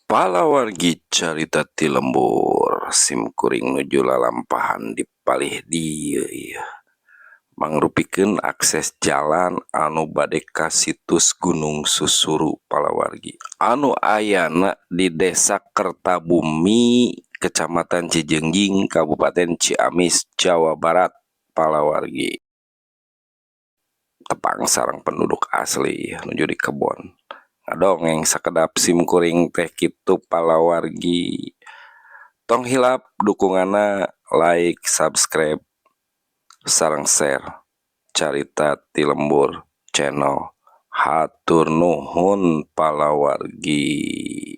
Palawargi Carita ti Lembur, sim kuring nuju lalampahan di palih dieu ieu mangrupikeun akses jalan anu bade ka situs Gunung Susuru, palawargi, anu ayana di Desa Kertabumi, Kecamatan Cijeungjing, Kabupaten Ciamis, Jawa Barat. Palawargi, tepang sareng penduduk asli nuju di kebon ngadongeng sakedap sim kuring teh kitu. Palawargi, tong hilap dukunganna, like, subscribe, sareng share Carita ti Lembur channel. Hatur nuhun, palawargi.